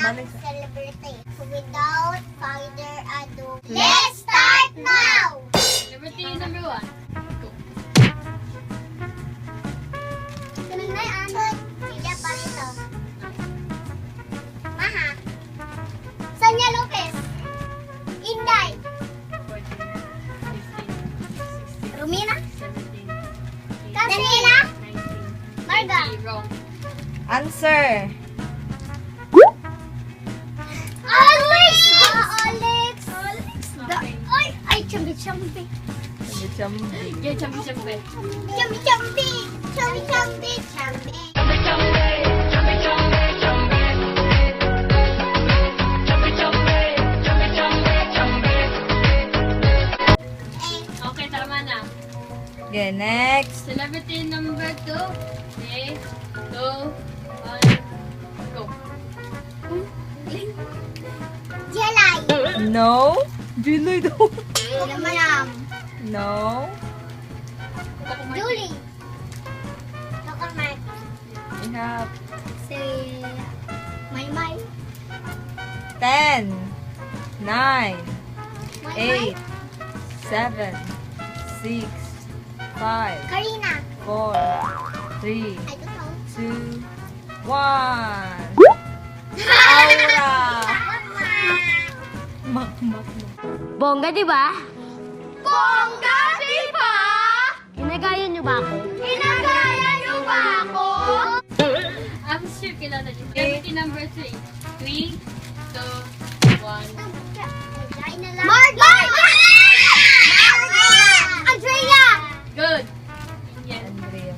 Balik. Celebrity. Without further ado, let's start now! Celebrity number one. Go. Kanang ano? Julia Palito. Maha. Sonia Lopez. Inday. 14, 15, 16, Romina. 17, 18, Daniela. 19, Marga. 20. Wrong. Answer. Alex! Alex! Alex! Okay. Ay! Ay, chambi chambi. Chambi. Yeah, champi champi. Chambi chambi. Chambi chambi. Chambi. Okay, tama na. Okay, next. Celebrity number two. Three, two, one, go. Jelay. No. Julie daw. Manam. No. Coco Martin. Julie. Coco Martin. We have Si Maymay. 10, 9, Maymay. 8, 7, 6, 5, Karina. 4, 3, I don't know. 2, 1. Aura! Mak, mak, mak. Bongga, di ba? Bongga, di ba? Ginagaya niyo ba ako? Ginagaya niyo ba ako? I'm sure kilala niyo. Celebrity number three. Three, two, one. Marga! Marga! Andrea! Good. Yes. Andrea.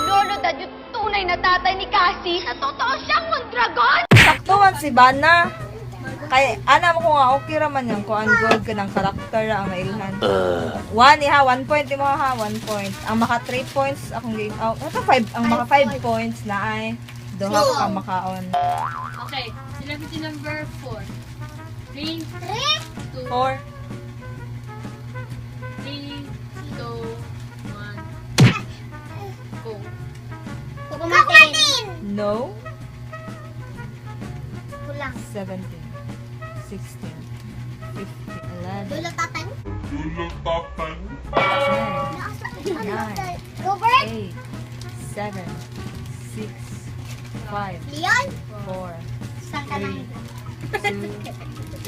Lolo Dad, yung tunay na tatay ni Cassie, na totoo siyang Mondragon! Sakto man si Bana. Kay, ana mo ko nga, okay raman yan. Kung ang good ka ng karakter ang nailhan. One, iha, 1 point mo ha, 1 point. Ang maka 3 points, akong game, oh, ito five, ang maka 5 points na ay, duha ka makaon. Okay. Celebrity number four. Three, Three? two, 4, three, two, one. Go. Kukumatin! No, Kulang. 17, 16, 15, 11, Dulo tatan? 10, 9, Robert? 8, 7, 6, 5, Leon? 4, Saan ka lang? 2, 1.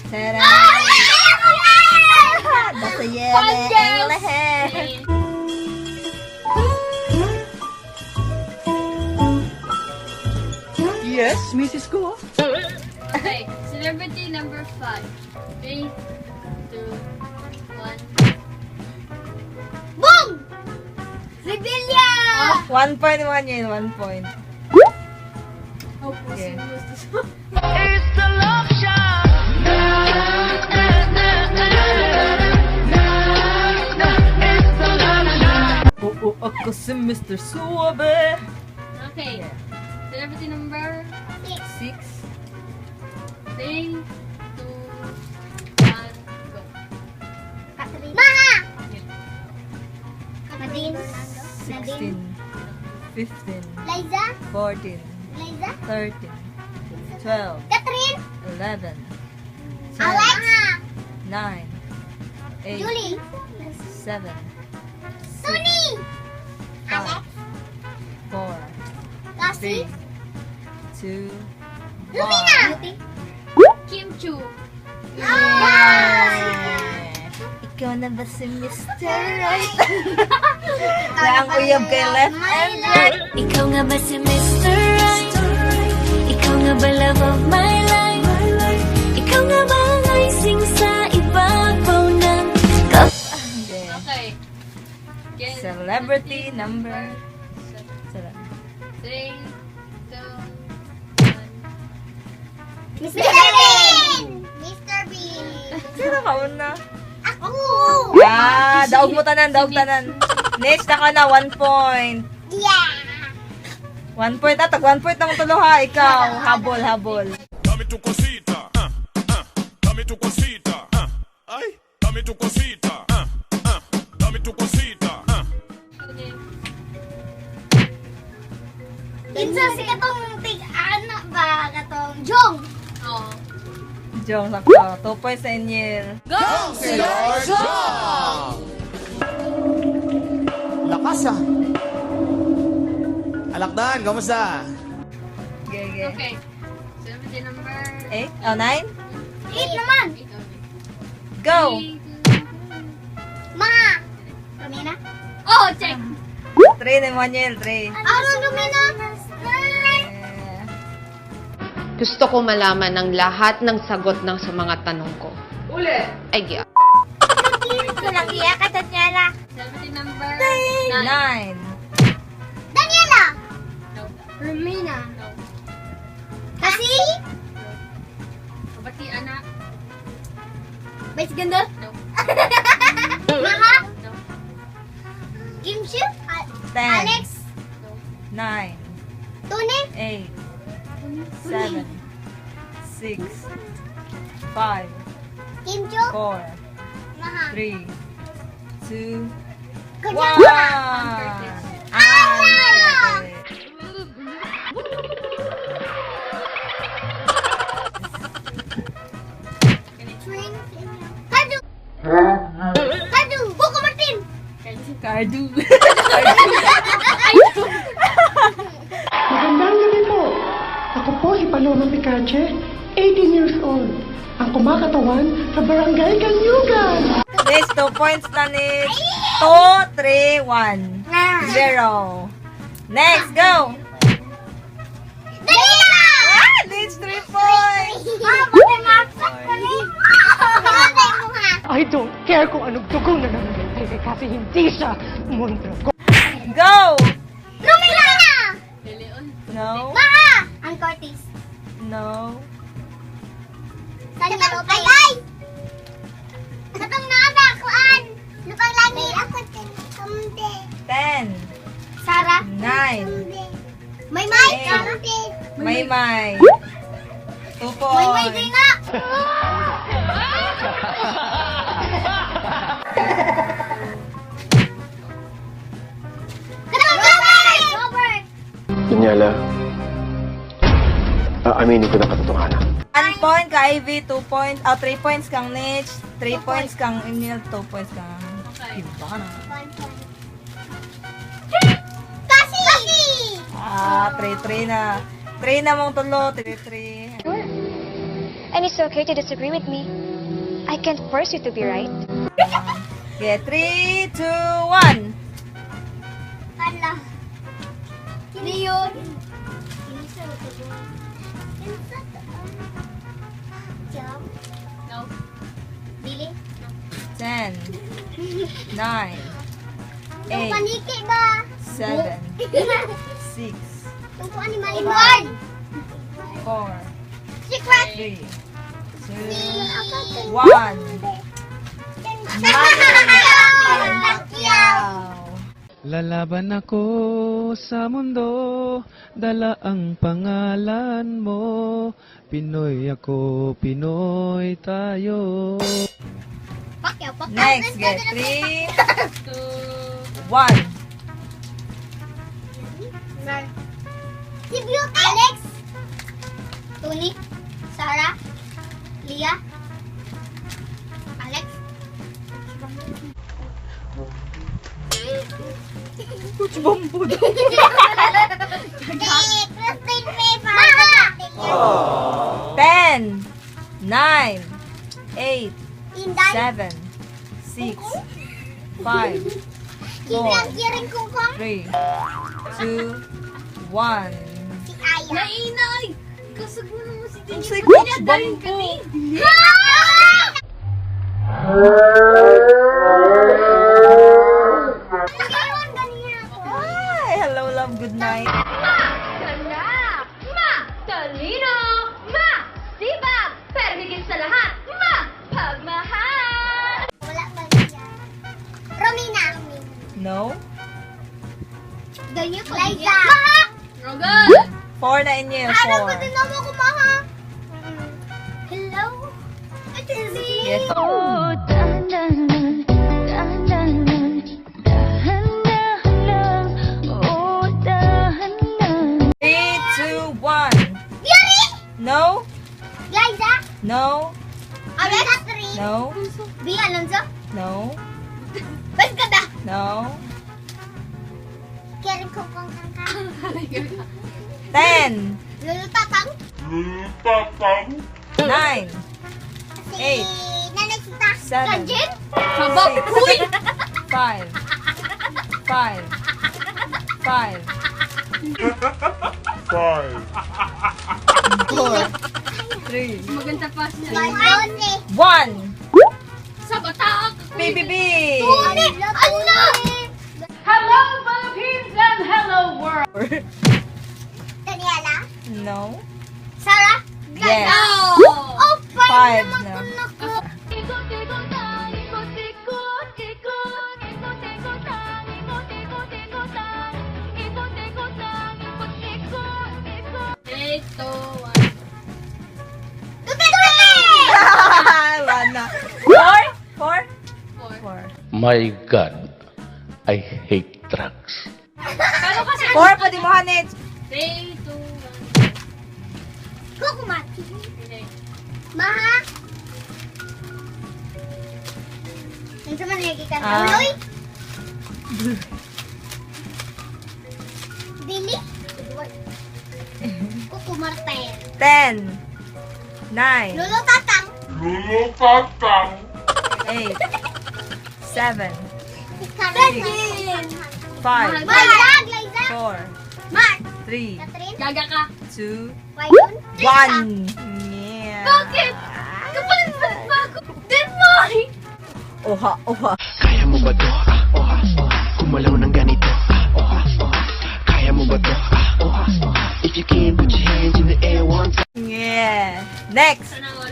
Tara! Basta yele, ang lehe. Three. Yes, Mrs. Ko. Okay. Celebrity number five. Three, two, one. Boom! Rebilla! 1.1 yun, 1 point. Oh, Okay. It's the love shot. Na, it's the love shot. Oo, ako si Mr. Suave. Okay. Celebrity number 6, three, two, one, go. Maha! Nadine? Nadine? 16, 15, Liza? 14, Liza? 13, 12, Catherine? 11, 10, Alex? 9, 8, Julie? 7, Tony! 5, Alex? 4, Cassie? 3, 2, Lumina! Kim Chu. Yeah. Ikaw na ba si Mr. Right? Na ang uyab kay left and right. Ikaw nga ba si Mr. Right? Ikaw nga ba love of my life? Ikaw nga ba ang icing sa ibabaw ng cup? Okay. Okay. Get Celebrity number seven. 7. Three, two, one. Mr. Bean! Mr. Bean! Sino ka una? Ako! Ah, daog mo tanan, daog tanan. Next na ka na, 1 point. Yeah! 1 point, tag 1 point na mong tulo ha, ikaw. Habol, habol. Dame tu cosita, ah, ah, dame tu cosita, ah, ay, dame tu cosita, ah, ah, dame tu cosita, ah. Okay. Kinsa si katong tig ana ba katong Jong. Oo. Jong, sakto. 2 points sa Enyel. Lakas ah. Alakdan, kamusta? Okay, okay. Okay. Celebrity number 8? Oh, 9? 8 naman. 8 only. Go! Three, two, Ma. Romina. Oh, check! 3 na Emmanuel, 3. Aron Romina. Eh, Gusto ko malaman ang lahat ng sagot ng sa mga tanong ko. Ulit! Ay, giya. Kulang iya ka Daniela. Celebrity number 9. 9. Daniela. No. Romina. No. Kasi? Kabati, anak. Bes ganda. No. Maha. No. Kim Shu. 10. Alex. 9. Tony. 8. 7. 6. 5. Kim Chu. 4. Maha. 3. 2. Kuya. 1. Ala! Kadu. Kadu. Coco Martin. Cardu. Magandang gabi po. Ako po si Paloma Picache, 18 years old. Ang kumakatawan sa Barangay Kanyugan. Next, 2 points na ni 2, 3, 1, 0. Next, go! Daniela! Ah, needs 3 points! Ah, bakit masak ko ni? Pinatay mo ha. I don't care kung anong dugo na nangyayari kasi hindi siya Mondragon. Go! Romina! Dili, oy. No. Maha! Ang Cortez. No. Tanya Lopez. Ay, ay! Katong nasa kuan. Lupang langit. Ako kamde. 10. Sara. 9. May may. Eight. May may. 2 May may points. din na. Katong Robert! Robert! Daniela, aaminin ko ng katotohanan. 1 point ka Ivy, 2 points, oh, 3 points kang Nitch, 3 points kang Emil, 2 points kang. Okay. Iba ka na. 1 point. Kasi! Kasi! Ah, 3-3 na. 3 na mong tulo, 3-3. And it's okay to disagree with me. I can't force you to be right. Okay, 3, 2, 1. Ala. Leon. No. Billy? 10, 9, Yung 8, paniki ba? 7, 6, Yung kuan ni Edward. 4, Secret. 3, 2, 1. Pacquiao. Lalaban ako sa mundo, dala ang pangalan mo. Pinoy ako, Pinoy tayo. Pacquiao, Pacquiao. Next, get 3, 2. 1. Si Beauty. Alex. Tony. Sarah. Leah. Alex. Coach Bambo. Christine Paper. Maha. 10, 9, 8, Inday. 7, 6, 5, Kinang kiring kungkong. 3, 2, 1. Si Aya. Nainay! Kasag mo naman si Daniel. Si Coach Bambo. Hi! Hello, love. Good night. Ganda! Ma! Talino! Ma! Sibag! Pero higit sa lahat, ma! Pagmahal! Wala ba siya? Romina. No? Ganyan ko. Liza. Maha! Rogan! 4 na inyo. Ano ko 4. din mo ko, Maha? Hello? Ito si... Yes. Oh, dahan-dahan, dahan-dahan, dahan-dahan lang. Oh, dahan-dahan. 3, No. Alex. Catherine. No. B. Alonzo. No. Bas ka ba? No. Kering kong kong kang kang. 10, Lulu Tatang. 9, Si Eight. Nanay Sita. Seven. Kanjin. Sabak! Uy! 5, 5, 5, 4, 3, Maganda pa siya. Jose. 1. Sa bataak! BBB! Tuni. Ala! Hello, Philippines and hello, world! Daniela. No. Sarah. Yes. Oh, Five five naman na. ko nako. Three, two, one. Duterte! Wala na. 4? 4? Four. 4. My God, I hate drugs. Pero kasi... 4 pa di mo hanit. Three, two, one. Kukumati. Okay. Maha. Unsa man lagi ka Ah. Uloy? Billy? Kuku Martel. 10, 9, Lolo Tatang. 8, 7, Si Karen. 5, Malag, Liza. 4, Mark. 3, Catherine. Gaga ka. 2, Wyron. 1. Yeah. Bakit? Kapalit-palit pa ako. Denmark! Oha, oha. Kaya mo ba to? Ah, oha, oha. Gumalaw ng ganito. Ah, oha, oha. Kaya mo ba to? Ah, oha, oha. If you can, put your hands in the air one time. Yeah. Next. Sana all.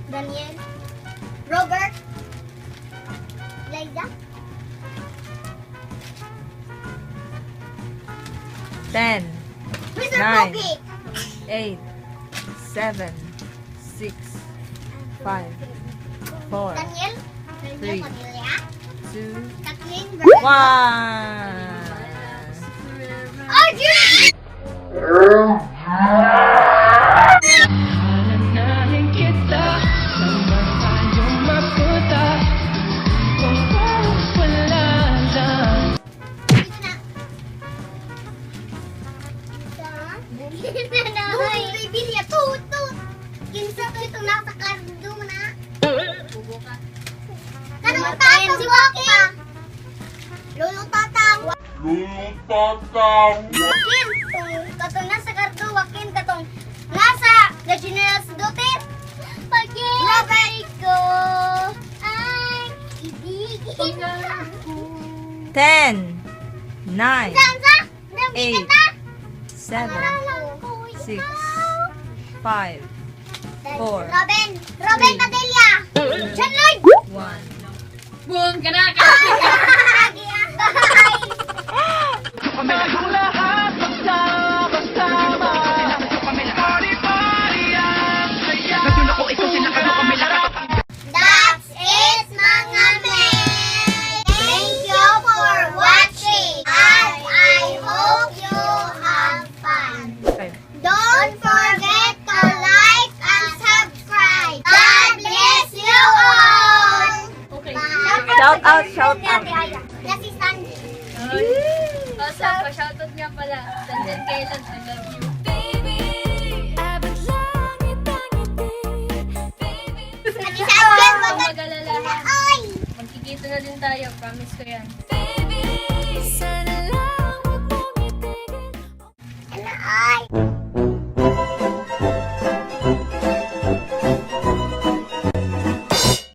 Daniel. Robert. Liza. 10, Mr. Nine. Pogi. 8, 7, 6, 5, 4, Daniel. Three. Daniel Padilla. 2, Kathleen. 1. Arjun! Hananahin kita, saan man tayo mapunta? Kung wala lang. Dito na. Dito na. Uy, Bilya, tut, tut. Kinsa to itong nasa kardo mo na. Bubo ka. Kanong tatang si Joaquin? Lolo Tatang. Lolo Tatang. Joaquin, tong katong nasa kardo, Joaquin, katong nasa The General's Daughter. Pag-ibig Robert ko ay ibigin ko. 10, 9, Sansa, dami Eight. kita. 7, 6, 5, 4, Robin! Robin Padilla! John Lloyd! 1. Boom! Kana ka! Bye! Kami ang lahat magsama-sama. Party, party ang saya. Ngayon ako ikaw sila kayo kami lahat. That's it, mga men! Thank you for watching! And I hope you have fun! Don't forget to like and subscribe! God bless you all! Okay. Bye! Shout out, shout out. Na si Sandy. Basta, pa-shoutout nga pala. Dandan Kailan, I love you. Baby, abot langit ang ngiti. Baby. Ate Sandy, Huwag wag ka- mag-alala ha. Ay! Magkikita na din tayo. Promise ko yan. Baby, sa